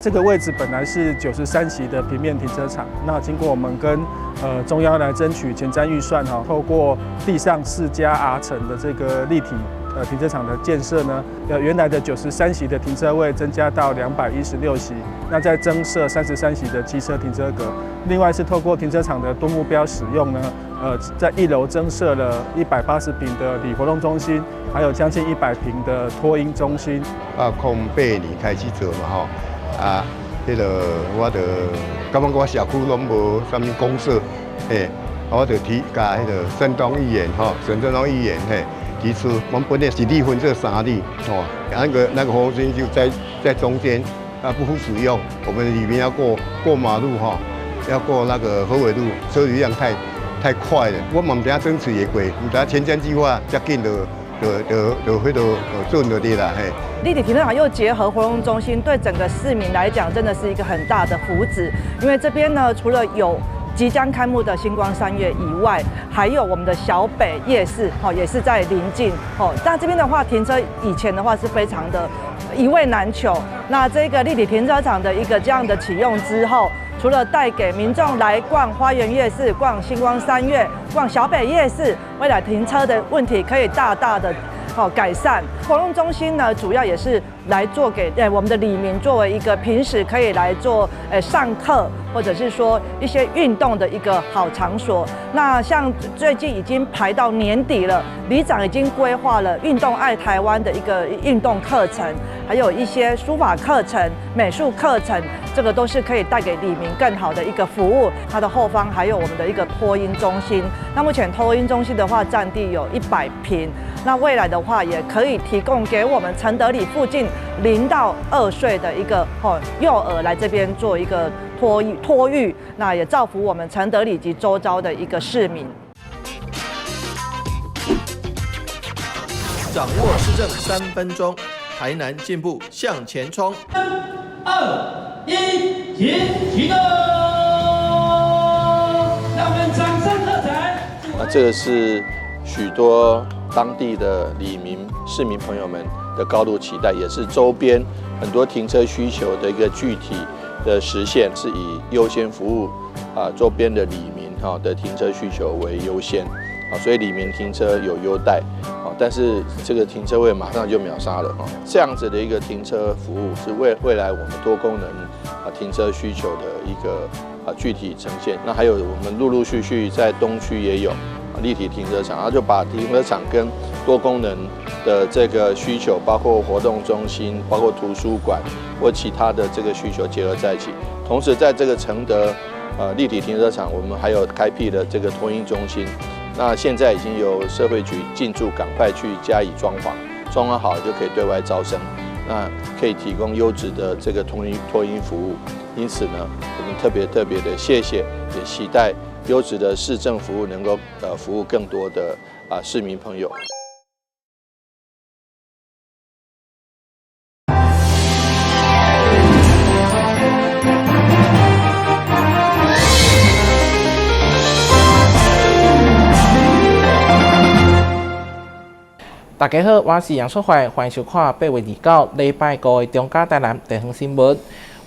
這個位置本來是93席的平面停車場，那經過我們跟中央來爭取前瞻預算哈，透過地上4+R 層的這個立體停車場的建設呢，原來的九十三席的停車位增加到216席，那再增設33席的機車停車格。另外是透過停車場的多目標使用呢，在一樓增設了180坪的里活動中心，還有將近100坪的托嬰中心。啊，08年開始做嘛吼，啊，彼個我就感覺我社區攏無啥物公設，嘿，我就提共彼個沈東議員吼，沈振東議員嘿提出，我們本來是里分這三里，吼，那個活動中心就在中間，啊不敷使用，我們裡面要過馬路吼，要過那個河尾路，車流量太快了，我嘛毋知影爭取會過，毋知影前瞻計劃遮緊就彼個準落去啦，嘿。立體停車場又結合活動中心，對整個市民來講，真的是一個很大的福祉。因為這邊呢，除了有即將開幕的新光三越以外，還有我們的小北夜市，哦，也是在鄰近。哦，那這邊的話，停車以前的話是非常的一位難求。那這個立體停車場的一個這樣的啟用之後，除了帶給民眾來逛花園夜市、逛新光三越、逛小北夜市，未來停車的問題可以大大的好改善。活動中心呢，主要也是來做給我們的里民作為一個平時可以來做上課或者是說一些運動的一個好場所。那像最近已經排到年底了，里長已經規劃了運動愛台灣的一個運動課程，還有一些書法課程、美術課程，這個都是可以帶給里民更好的一個服務。它的後方還有我們的一個托嬰中心。那目前托嬰中心的話，佔地有100坪。那未來的話，也可以提供給我們承德里附近0到2歲的一個幼兒來這邊做一個托育，那也造福我們承德里及周遭的一個市民。掌握市政3分鐘，台南進步向前衝。三、二、一，請啟動！讓我們掌聲喝彩。那這個是許多當地的里民、市民朋友們的高度期待，也是周邊很多停車需求的一個具體的實現，是以優先服務啊周邊的里民哈的停車需求為優先啊，所以里民停車有優待啊，但是這個停車位馬上就秒殺了哈，這樣子的一個停車服務是未來我們多功能啊停車需求的一個啊具體呈現。那還有我們陸陸續續在東區也有立體停車場，然後就把停車場跟多功能的這個需求，包括活動中心、包括圖書館或其他的這個需求結合在一起。同時，在這個承德立體停車場，我們還有開闢了這個托嬰中心。那現在已經由社會局進駐，趕快去加以裝潢，裝潢好就可以對外招生，那可以提供優質的這個托嬰服務。因此呢，我們特別特別的謝謝，也期待優質的市政服務能夠服務更多的啊市民朋友。大家好，我是楊淑懷，歡迎收看8月29禮拜五的中嘉台南地方新聞。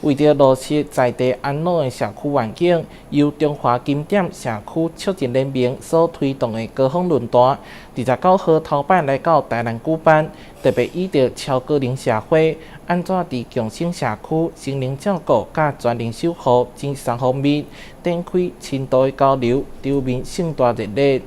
為著落實在地安老的社區願景，由中華金點社區促進聯盟所推動的高峰論壇，29號頭擺來到台南舉辦，特別倚著超高齡社會，按怎佇共生社區、心靈照顧佮全齡守護這三方面展開深度的交流，場面盛大熱烈。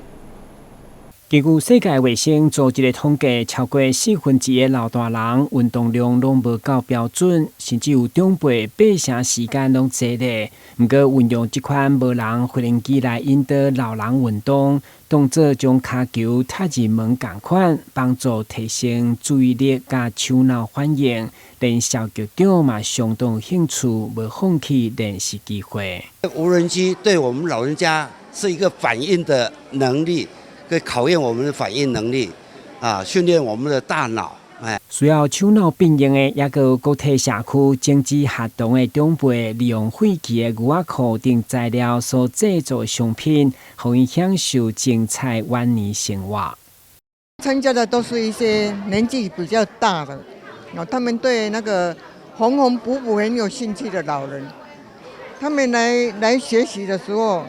根據世界衛生組織的統計，超過1/4的老大人運動量攏無夠標準，甚至有長輩八成時間攏坐咧。毋過運用這款無人飛行機來引導老人運動，當做將跤球踢入門仝款，幫助提升注意力佮手腦反應，連蕭局長嘛相當有興趣，無放棄練習機會。無人機對我們老人家是一個反應的能力。可以考驗我們的反應能力，啊，訓練我們的大腦。哎，需要手腦並用的，抑閣有國體社區精緻活動的長輩，利用廢棄的牛仔褲等材料所製作商品，予𪜶享受精彩晚年生活。參加的都是一些年紀比較大的，他們對那個縫縫補補很有興趣的老人，他們來學習的時候，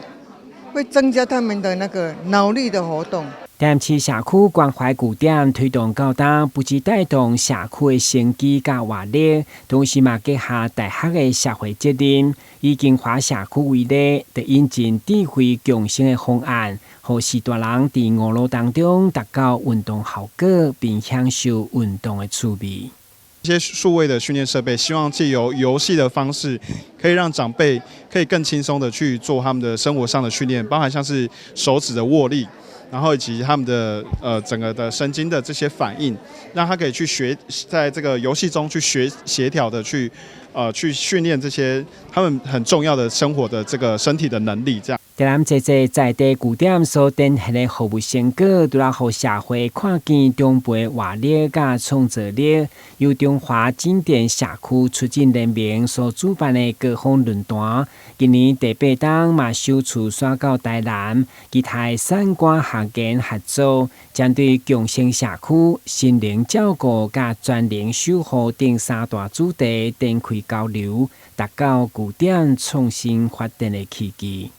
會增加他們的那個腦力的活動。台南市社區關懷據點推動到今，不只帶動社區的生機佮活力，同時嘛結合大學的社會責任。以金華社區為例，就引進智慧共生的方案，予序大人佇五路當中達到運動效果，並享受運動的趣味。一些數位的訓練設備，希望借由遊戲的方式，可以讓長輩可以更輕鬆的去做他們的生活上的訓練，包含像是手指的握力，然後以及他們的整個的神經的這些反應，讓他可以去學，在這個遊戲中去學協調的去訓練這些他們很重要的生活的這個身體的能力，這樣。台南這這在地據點所展現的服務成果，除了予社會看見長輩活力佮創造力，由中華經典社區促進聯盟所主辦的高峰論壇，今年第八冬嘛首次徙到台南，其他產官學研合作，針對共生社區、心靈照顧佮全齡守護等三大主題展開交流，達到據點創新發展的契機。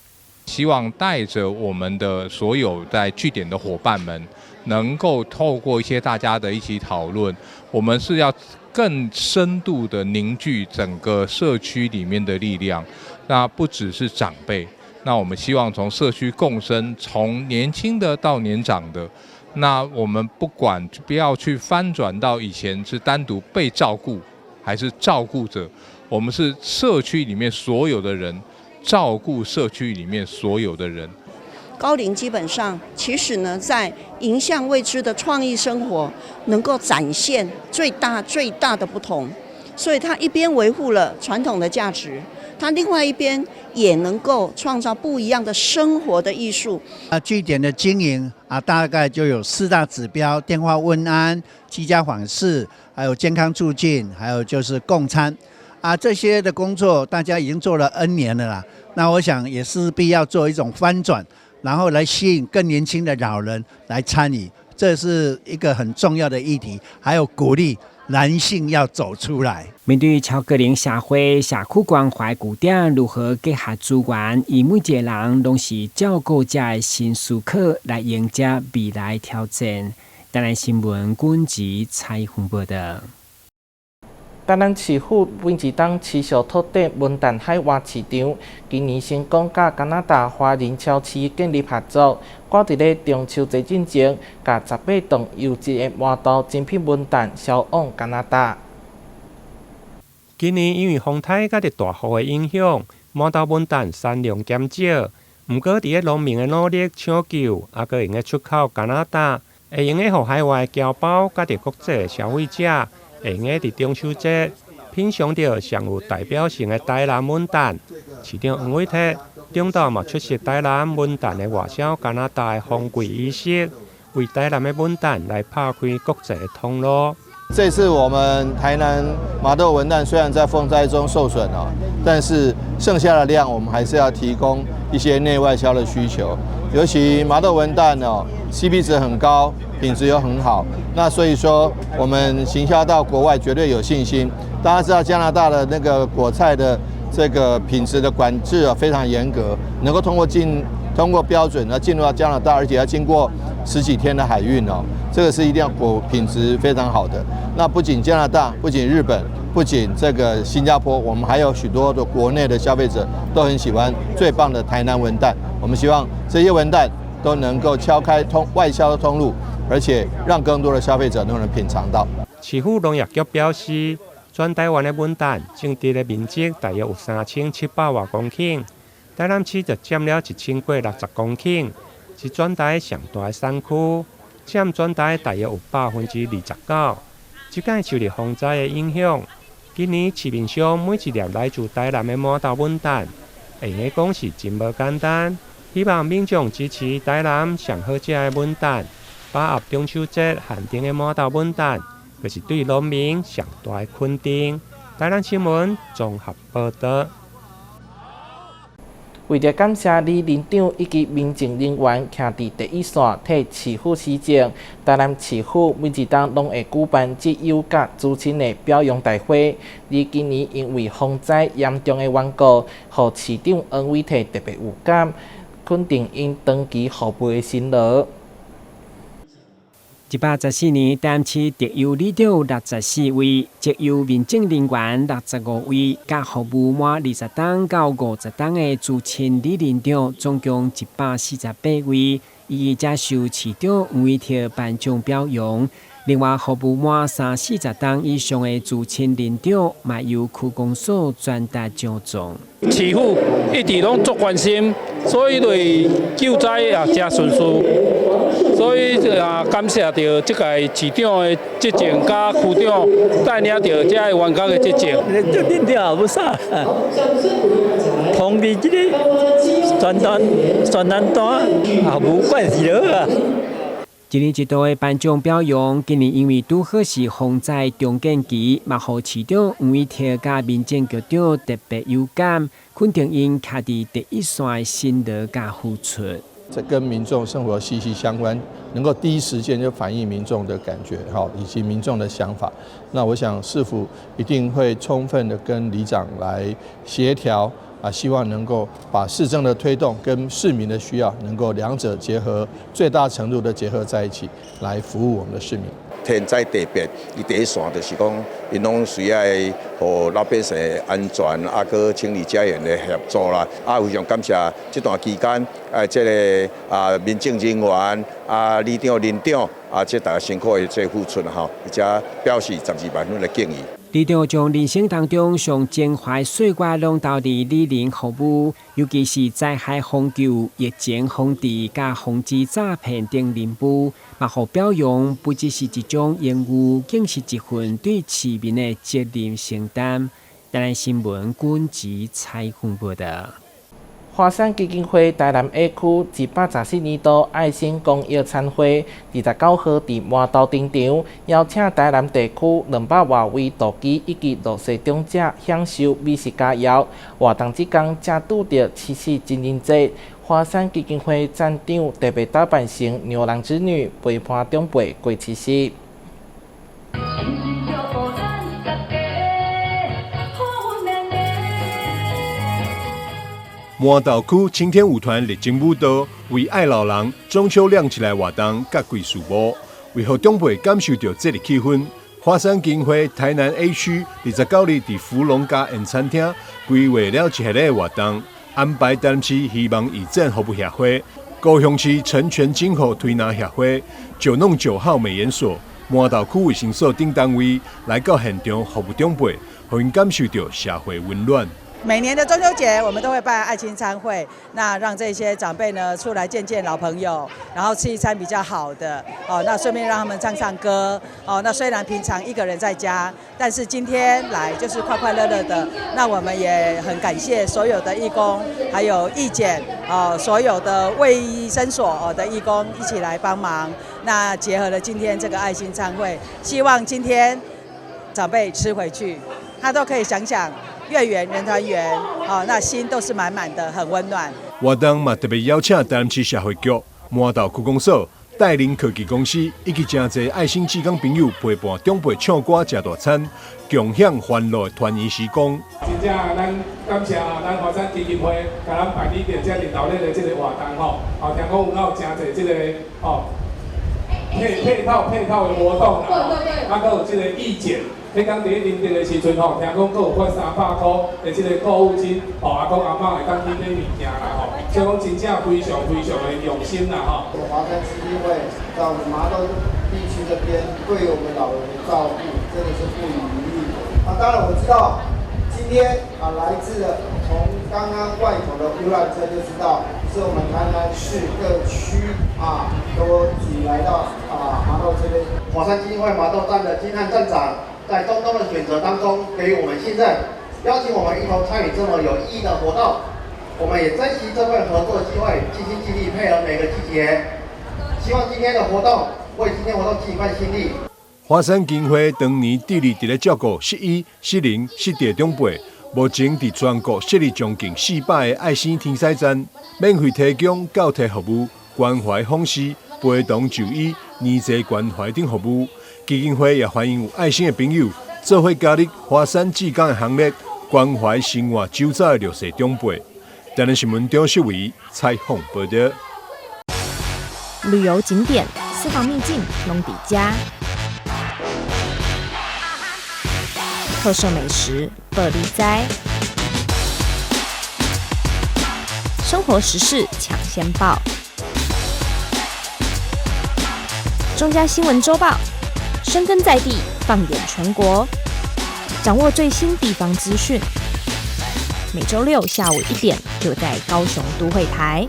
希望帶着我們的所有在據點的夥伴們，能夠透過一些大家的一起討論，我們是要更深度的凝聚整個社區裡面的力量。那不只是長輩，那我們希望從社區共生，從年輕的到年長的，那我們不管不要去翻轉到以前是單獨被照顧，還是照顧者，我們是社區裡面所有的人。照顧社區裡面所有的人。高齡基本上其實呢，在迎向未知的創意生活，能夠展現最大最大的不同。所以，他一邊維護了傳統的價值，他另外一邊也能夠創造不一樣的生活的藝術。啊，據點的經營啊，大概就有四大指標：電話問安、居家訪視，還有健康促進，還有就是共餐。啊，這些的工作大家已經做了 N 年了啦。那我想也是必要做一種翻轉，然後來吸引更年輕的老人來參與，這是一個很重要的議題。還有鼓勵男性要走出來。面對超高齡社會，社區關懷據點如何結合資源，以每一個人攏是照顧者的新思考來迎接未來挑戰。台南新聞軍籍採訪報道。台南市府本一冬持續拓展文旦海外市場，今年成功佮加拿大華人超市建立合作，趕佇咧中秋節進前，共18噸優質的麻豆精品文旦銷往加拿大。今年因為風颱佮著大雨的影響，麻豆文旦產量減少。毋過，佇咧農民的努力搶救，猶閣會用得出口加拿大，會用得予海外僑胞佮著國際消費者，會用得佇中秋節品嚐著上有代表性的台南文旦。市長黃偉哲中晝嘛出席台南文旦的外銷加拿大的封櫃儀式，為台南的文旦來拍開國際的通路。這次我們台南麻豆文旦雖然在風災中受損哦，但是剩下的量我們還是要提供一些內外銷的需求。尤其麻豆文旦哦，CP 值很高，品質又很好，那所以說我們行銷到國外絕對有信心。大家知道加拿大的那個果菜的這個品質的管制啊非常嚴格，能夠通過標準呢進入到加拿大，而且要經過十幾天的海運哦，這個是一定要果品質非常好的。那不僅加拿大，不僅日本，不僅這個新加坡，我們還有許多的國內的消費者都很喜歡最棒的台南文旦。我們希望這些文旦都能夠敲開通外銷的通路，而且讓更多的消費者都能品嘗到。市府農業局表示，全台灣的文旦種植的面積大約有3700外公頃，台南市就佔了1060公頃，是全台上大的產區，佔全台大約有29%。這擺受著風災的影響，今年市面上每一粒來自台南的麻豆文旦，會用得講是真無簡單。希望民眾支持台南上好食的文旦，把握中秋節限定的麻豆文旦，就是對農民上大的肯定。台南新聞綜合報道。為著感謝里鄰長以及民政人員徛佇第一線替市府施政，台南市府每一冬攏會舉辦職優佮資深的表揚大會。而今年因為風災嚴重的緣故，予市長黃偉哲特別有感，肯定𪜶長期服務的辛勞。114年，台南市特優里長64位，職優民政人員65位，佮服務滿20冬到50冬的資深里鄰長，總共148位，伊才受市長黃偉哲頒獎表揚。另外，服務滿三四十冬以上的資深鄰長，嘛由區公所傳達獎狀。市府一直攏足關心，所以對救災也誠順遂。所以也感謝著這屆市長的執政，佮區長帶領著這个員工的執政。這鄰長也無啥，同佇這個傳單傳單單也無關係了啊。一年一度的頒獎表揚，今年因為拄好是風災重建期，嘛予市長黃偉哲佮民政局長特別有感，肯定𪜶徛佇第一線的辛勞佮付出。這跟民眾生活息息相關，能夠第一時間就反映民眾的感覺，哈，以及民眾的想法。那我想市府一定會充分的跟里長來協調，啊，希望能夠把市政的推動跟市民的需要能夠兩者結合，最大程度的結合在一起，來服務我們的市民。天災地變，伊第一線就是講，𪜶攏需要予老百姓安全，啊，閣清理家園的協助啦。啊，非常感謝這段期間，啊，這个啊民政人員、啊里長、鄰長，啊，這大家辛苦的這付出吼，才表示12萬分的敬意。里長將人生當中上精華的歲月攏投佇里鄰服務，尤其是災害防救、疫情防治佮防止詐騙等任務，嘛予表揚不只是一種榮譽，更是一份對市民的責任承擔。台南新聞軍籍採訪報導。華山基金會台南 A 區114年度愛心公益餐會，29號佇麻豆登場，邀請台南地區200外位道乩以及弱勢長者享受美食佳餚。活動這工正拄著七夕情人節，華山基金會站長特別打扮成牛郎織女，陪伴長輩過七夕。麻豆區青天舞團熱情舞蹈，為愛老人中秋亮起來活動佮貴事務，為予長輩感受著節日氣氛。華山基金會台南 A 區29日佇福隆家宴餐廳規劃了一系列活動，安排台南市希望義診服務協會、高雄市成全金後推拿協會、9弄9號美研所、麻豆區衛生所等單位來到現場服務長輩，予𪜶感受著社會溫暖。每年的中秋節，我們都會辦愛心餐會，那讓這些長輩呢出來見見老朋友，然後吃一餐比較好的，哦，那順便讓他們唱唱歌，哦，那雖然平常一個人在家，但是今天來就是快快樂樂的。那我們也很感謝所有的義工，還有義檢，哦，所有的衛生所的義工一起來幫忙。那結合了今天這個愛心餐會，希望今天長輩吃回去，他都可以想想。月圓人團圓，哦，那心都是滿滿的，很溫暖。活動嘛特別邀請台南市社會局、麻豆區公所、帶領科技公司以及誠濟愛心志工朋友陪伴長輩唱歌、食大餐，共享歡樂的團圓時光。真正咱感謝咱華山基金會，共咱辦理著這熱鬧熱的這个活動吼，哦，聽講有有誠濟這个哦配套的活動啦，啊，閣有這个義剪。彼工佇咧認證的時陣吼，聽講閣有發300箍的這个購物金，吼，阿公阿嬤會當去買物件啦吼，所以講真正非常非常的用心啦吼。我們華山基金會在我們麻豆地區這邊對我們老人的照顧真的是不遺餘力。啊，當然我知道今天啊來自的從剛剛外頭的遊覽車就知道，是我們台南市各區啊都擠來到啊麻豆這邊。華山基金會麻豆站的金漢站長。在眾多的選擇當中，給予我們信任，邀請我們一同參與這麼有意義的活動。我們也珍惜這份合作機會，盡心盡力配合每個細節。希望今天的活動為今天活動盡一份心力。華山基金會當年致力佇咧照顧失醫、失靈、失智長輩，目前佇全國設立將近400个愛心停駛站，免費提供教體服務、關懷訪視、陪同就醫、年濟關懷等服務。基金會也歡迎有愛心的朋友做伙加入華山志工的行列，關懷生活周遭的弱勢長輩。台南新聞張秀偉採訪報導。旅遊景點、私房秘境，攏佇遮。特色美食，報你知。生活時事搶先報。中嘉新聞週報，深耕在地，放眼全國，掌握最新地方資訊。每週六下午1點，就在高雄都會台。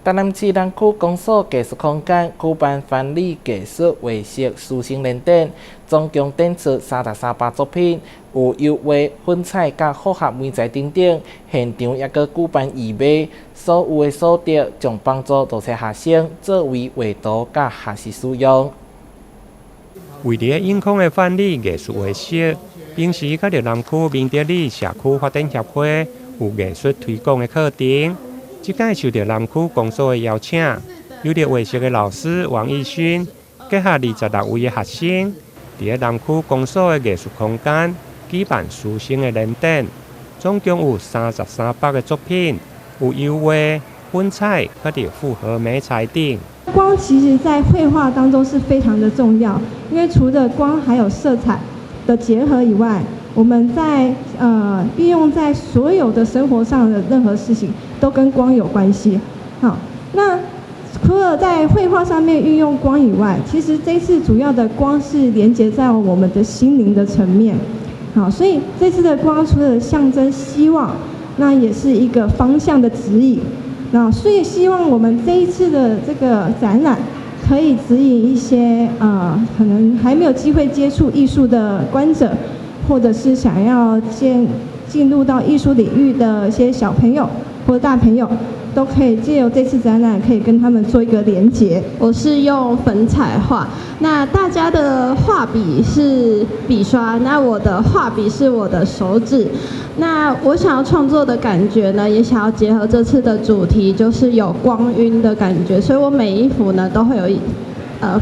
台南市南區公所藝術空間舉辦範裡藝術畫室師生聯展，總共展出33幅作品，有油畫、粉彩佮複合媒材等等。現場猶閣舉辦義賣，所有的所得將幫助弱勢學生作為畫圖佮學習使用。位佇永康的範裡藝術畫室，平時佮著南區明德里社區發展協會有藝術推廣的課程。這擺受著南區公所的邀請，由著畫室的老師王義勳結合26位的學生，佇咧南區公所的藝術空間舉辦師生的聯展，總共有33幅的作品，有油畫、粉彩，佮著複合媒材等。光其實在繪畫當中是非常的重要，因為除了光還有色彩的結合以外，我們在運用在所有的生活上的任何事情都跟光有關係。好，那除了在繪畫上面運用光以外，其實這次主要的光是連接在我們的心靈的層面。好，所以這次的光除了象徵希望，那也是一個方向的指引。那所以希望我們這一次的這個展覽，可以指引一些可能還沒有機會接觸藝術的觀者，或者是想要進入到藝術領域的一些小朋友或大朋友，都可以借由這次展覽，可以跟他們做一個連結。我是用粉彩畫，那大家的畫筆是筆刷，那我的畫筆是我的手指。那我想要創作的感覺呢，也想要結合這次的主題，就是有光暈的感覺，所以我每一幅呢都會有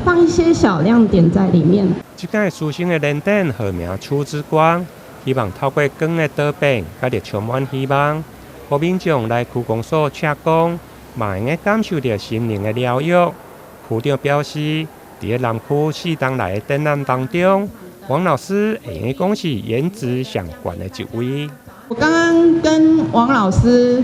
放一些小亮點在裡面。這擺師生的聯展號名《初之光》，希望透過光的轉變，佮著充滿希望，予民眾來區公所赤光，嘛會用感受著心靈的療癒。區長表示，佇咧南區4冬來的展覽當中，王老師會用講是顏值上懸的一位。我剛剛跟王老師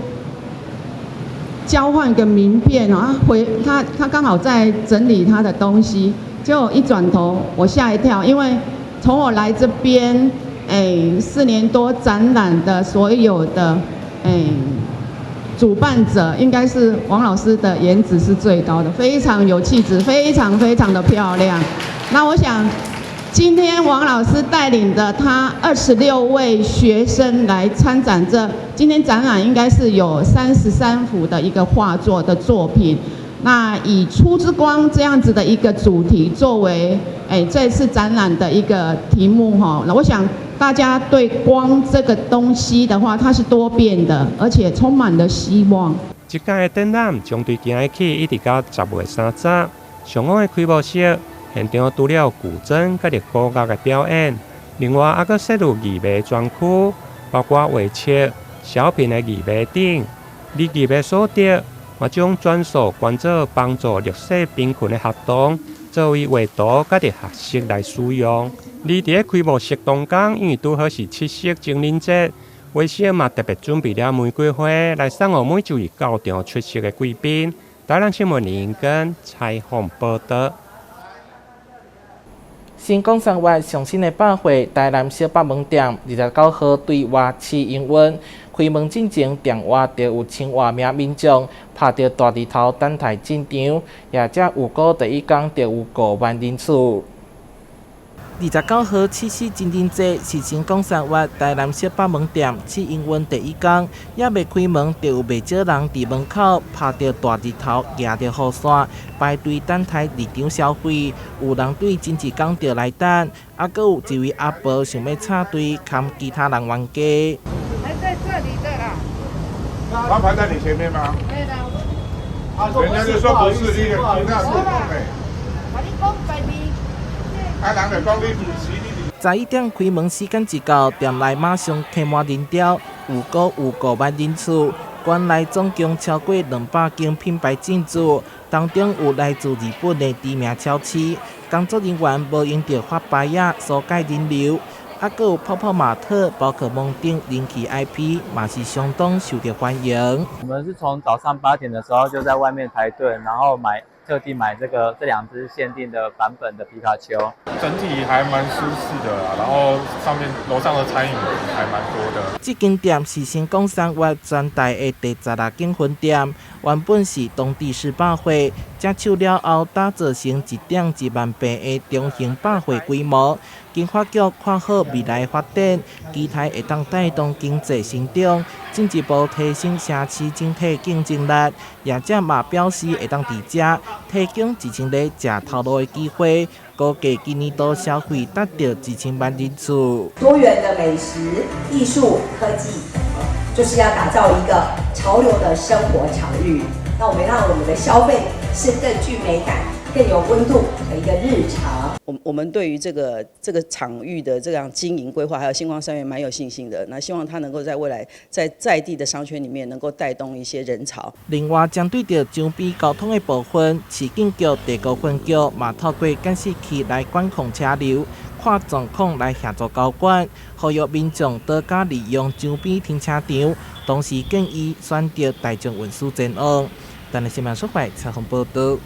交換個名片啊，回他剛好在整理他的東西，結果一轉頭我嚇一跳，因為從我來這邊，4年多展覽的所有的主辦者，應該是王老師的顏值是最高的，非常有氣質，非常非常的漂亮。那我想，今天王老師帶領的他26位學生來參展，這今天展覽應該是有33幅的一個畫作的作品。那以初之光這樣子的一個主題作為這次展覽的一個題目哈。那我想大家對光這個東西的話，它是多變的，而且充滿了希望。這屆的展覽將對今日起一直到10月30，上午的開幕式。現場除了古箏佮著古樂的表演，另外猶閣設有義賣專區，包括畫冊、小品的義賣等。而義賣所得，嘛將專屬捐做幫助弱勢貧困的學童，作為畫圖佮著學習來使用。而佇咧開幕式當天，因為拄好是七夕情人節，畫室嘛特別準備了玫瑰花來送予每一位到場出席的貴賓。台南新聞林根採訪報導。新光三越上新的百貨台南小北門店，29號對外試營運。開門進前，店外就有千外名民眾拍著大字頭等待進場，業者預估第一工就有5萬人次。29號七夕情人節是星光三越台南小北門店試營運第一工，猶未開門，就有袂少人佇門口拍著大日頭，舉著雨傘排隊等待入場消費。有人對前一工就來等，啊，閣有一位阿婆想欲插隊，崁其他人冤家。還在這裡的啦。他排在你前面嗎？對啦。人家就說不是，你那是我你講排隊。啊，人就講你毋是你。 11點開門時間一到，店內馬上客滿人潮，有閣有5萬人次。館內總共超過200間品牌進駐，當中有來自日本的知名超市。工作人員無閒著發牌仔疏解人流，啊，閣有泡泡瑪特、寶可夢等人氣 IP，嘛是相當受著歡迎。我們是從早上8點的時候就在外面排隊，然後買。特地買這個這兩隻限定的版本的皮卡丘。整體還蠻舒適的啦，然後上面樓上的餐飲還蠻多的。這間店是星光三越全台的第16間分店，原本是當地式百貨，接手了後打造成1.1萬坪的中型百貨規模。經發局看好未來發展，期待會當帶動經濟成長，進一步提升城市整體競爭力。業者嘛表示會當佇遮提供1000個食頭路的機會，估計今年度消費達到1000萬人次。多元的美食、藝術、科技，就是要打造一個潮流的生活場域。那我們讓我們的消費是更具美感、更有溫度的一個日常。我們對於這個場域的這樣經營規劃，還有新光三越蠻有信心的。那希望它能夠在未來在地的商圈裡面能夠帶動一些人潮。另外，針對著周邊交通的部分，市警局第五分局嘛透過監視器來管控車流，看狀況來協助交管，呼籲民眾多加利用周邊停車場，同時建議選擇大眾運輸前往。台南新聞蘇懷採訪報導。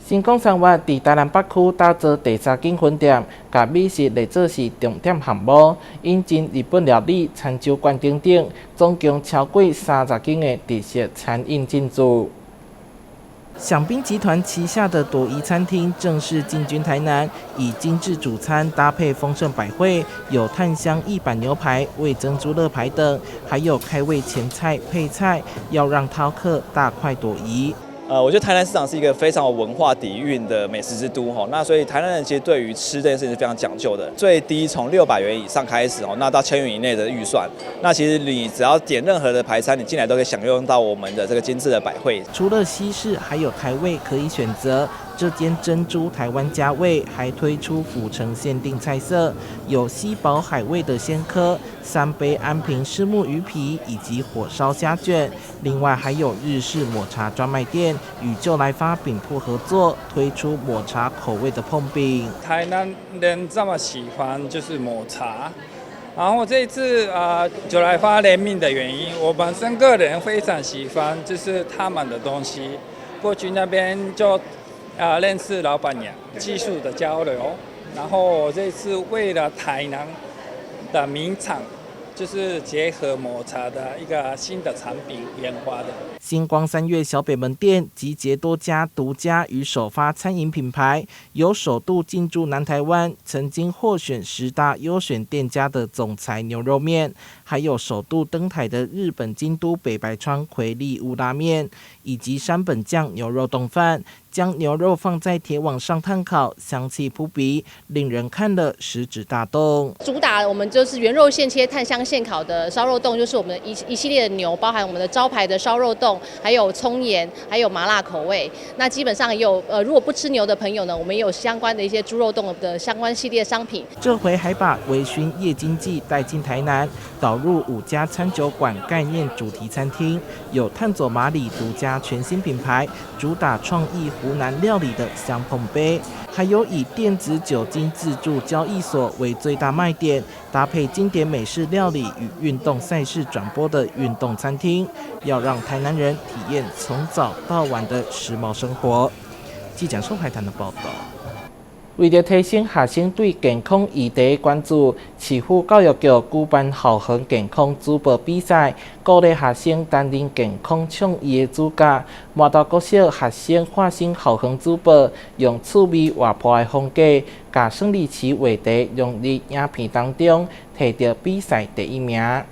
星光三越佇台南北區打造第三間分店，共美食列做是重點項目，引進日本料理、餐酒館等等，總共超過30間的特色餐飲進駐。饗賓集團旗下的朵頤餐廳正式進軍台南，以精緻主餐搭配豐盛百匯，有炭香意板牛排、味噌豬肋排等，還有開胃前菜配菜，要讓饕客大快朵頤。我覺得台南市場是一個非常有文化底蘊的美食之都哈，那所以台南人其實對於吃這件事情是非常講究的。最低從600元以上開始哦，那到1000元以內的預算，那其實你只要點任何的排餐，你進來都可以享用到我們的這個精緻的百匯。除了西式，還有台味可以選擇。這間珍珠台灣家味還推出府城限定菜色，有西寶海味的鮮蚵、三杯安平虱目魚皮以及火燒蝦卷。另外還有日式抹茶專賣店與就來發餅鋪合作，推出抹茶口味的椪餅。台南人這麼喜歡就是抹茶，然後這一次啊就來發聯名的原因，我本身個人非常喜歡就是他們的東西，過去那邊就認識老闆娘，技術的交流，然後這次為了台南的名產，就是結合抹茶的一個新的產品研發的。新光三越小北門店集結多家獨家與首發餐飲品牌，有首度進駐南台灣，曾經獲選10大優選店家的總裁牛肉麵，還有首度登台的日本京都北白川葵粒烏拉麵，以及山本醬牛肉丼飯，將牛肉放在鐵網上炭烤，香氣撲鼻，令人看了食指大動。主打我們就是原肉現切、炭香現烤的燒肉丼，就是我們一系列的牛，包含我們的招牌的燒肉丼，還有蔥鹽，還有麻辣口味。那基本上也有，如果不吃牛的朋友呢，我們也有相關的一些豬肉丼的相關系列商品。這回還把微醺夜經濟帶進台南，導入五家餐酒館概念主題餐廳，有炭佐麻里獨家全新品牌，主打創意湖南料理的香碰杯，還有以電子酒精自助交易所為最大賣點，搭配經典美式料理與運動賽事轉播的運動餐廳，要讓台南人體驗從早到晚的時髦生活。記者宋海潭的報道。為著提升學生對健康議題的關注，市府教育局舉辦校園健康主播比賽，鼓勵學生擔任健康倡議的主角。麻豆國小學生化身校園主播，用趣味活潑的風格，共生理期話題融入影片當中，提著比賽第一名。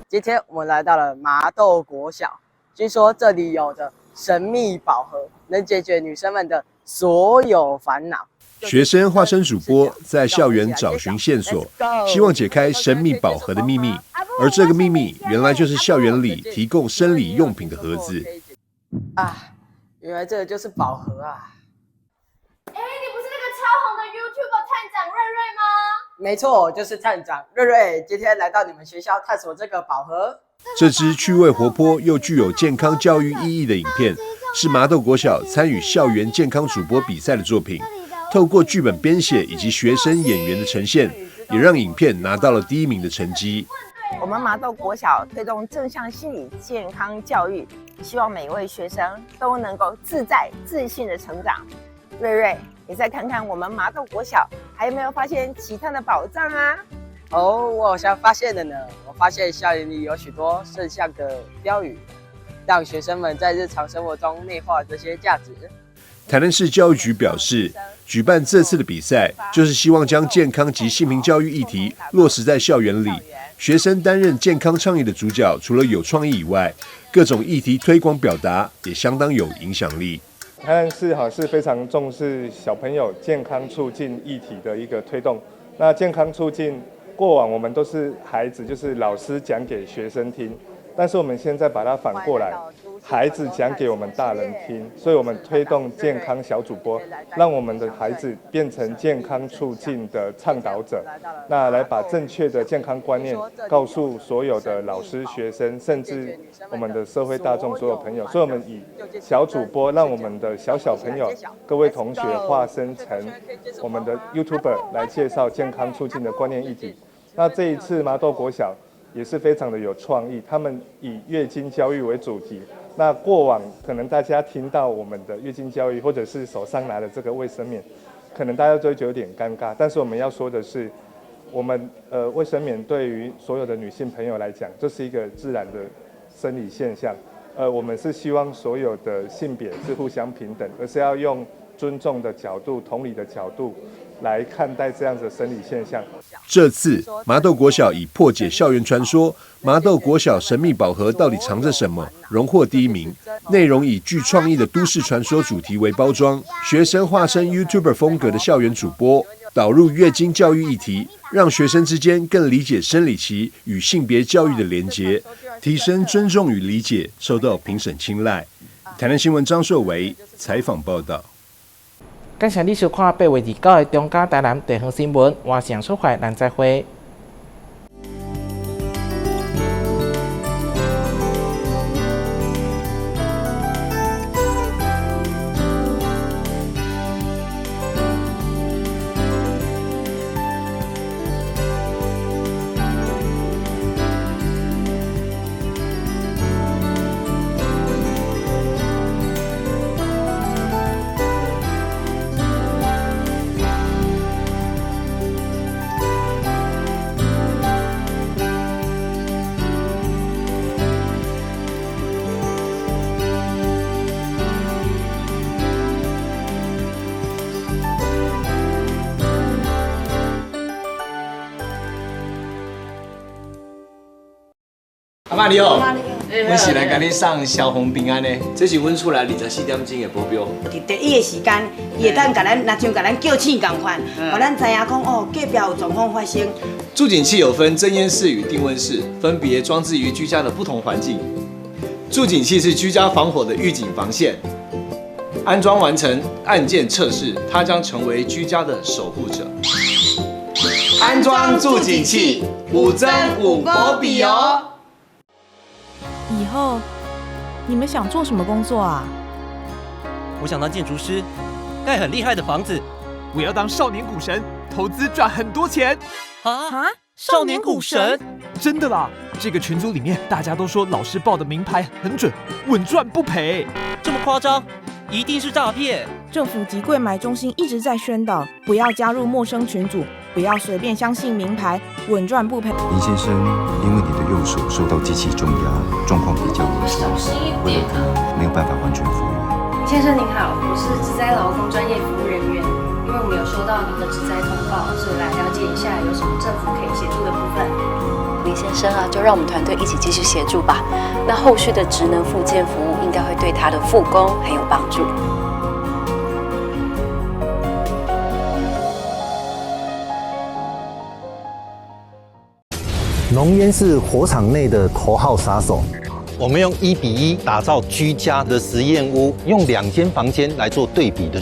今天我們來到了麻豆國小，據說這裡有著神秘寶盒，能解決女生們的所有煩惱。學生化身主播，在校園找尋線索，希望解開神秘寶盒的秘密。而這個秘密，原來就是校園裡提供生理用品的盒子。啊，原來這個就是寶盒啊！哎，你不是那個超紅的 YouTuber 探長瑞瑞嗎？沒錯，就是探長瑞瑞。今天來到你們學校探索這個寶盒。這支趣味活潑又具有健康教育意義的影片，是麻豆國小參與校園健康主播比賽的作品。透過劇本編寫以及學生演員的呈現，也讓影片拿到了第一名的成績。我們麻豆國小推動正向心理健康教育，希望每一位學生都能夠自在自信的成長。瑞瑞，你再看看我們麻豆國小，還有沒有發現其他的寶藏啊？哦，我好像發現了呢。我發現校園裡有許多正向的標語，讓學生們在日常生活中內化這些價值。台南市教育局表示，舉辦這次的比賽，就是希望將健康及性平教育議題落實在校園裡。學生擔任健康倡議的主角，除了有創意以外，各種議題推廣表達也相當有影響力。台南市哈是非常重視小朋友健康促進議題的一個推動。那健康促進，過往我們都是孩子，就是老師講給學生聽，但是我們現在把它反過來，孩子講給我們大人聽，所以我們推動健康小主播，讓我們的孩子變成健康促進的倡導者，那來把正確的健康觀念告訴所有的老師、學生，甚至我們的社會大眾所有朋友。所以，我們以小主播，讓我們的小小朋友、各位同學化身成我們的 YouTuber 來介紹健康促進的觀念議題。那這一次麻豆國小也是非常的有創意，他們以月經教育為主題。那過往可能大家聽到我們的月經教育，或者是手上拿的這個衛生棉，可能大家都會覺得有點尷尬。但是我們要說的是，我們衛生棉對於所有的女性朋友來講，這是一個自然的生理現象。我們是希望所有的性別是互相平等，而是要用尊重的角度、同理的角度來看待這樣子的生理現象。這次麻豆國小以破解校園傳說，麻豆國小神秘寶盒到底藏着什麼，榮獲第一名。內容以具創意的都市傳說主題為包裝，學生化身 YouTuber 風格的校園主播，導入月經教育議題，讓學生之間更理解生理期與性別教育的連結，提升尊重與理解，受到評審青睞。台南新聞張碩維採訪報道。感謝你收看8月29的中嘉台南地方新聞，我是楊淑懷，咱再會。阿媽你好，阮是來共你送消防平安的，這是阮厝內24點鐘的保鏢。佇第一个時間，伊會當共咱，若像共咱叫醒仝款，予咱知影講哦，隔壁有狀況發生。住警器有分偵煙室與定溫室，分別裝置於居家的不同環境。住警器是居家防火的預警防線，安裝完成按鍵測試，它將成為居家的守護者。安裝住警器，五針五保庇哦。以後你們想做什麼工作啊？我想當建築師，蓋很厲害的房子。我要當少年股神，投資賺很多錢。啊！少年股神？真的啦！這個群組裡面大家都說老師報的名牌很準，穩賺不賠。這麼誇張？一定是詐騙。政府及柜买中心一直在宣导，不要加入陌生群组，不要随便相信名牌，稳赚不赔。林先生，因为你的右手受到机器重压，状况比较严重，小心一点啊，没有办法完全复原。林先生您好，我是职灾劳工专业服务人员，因为我们有收到您的职灾通报，所以来了解一下有什么政府可以协助的部分。林先生啊，就让我们团队一起继续协助吧。那后续的职能复健服务应该会对他的复工很有帮助。浓烟是火场内的头号杀手。我们用1比1打造居家的实验屋，用两间房间来做对比的。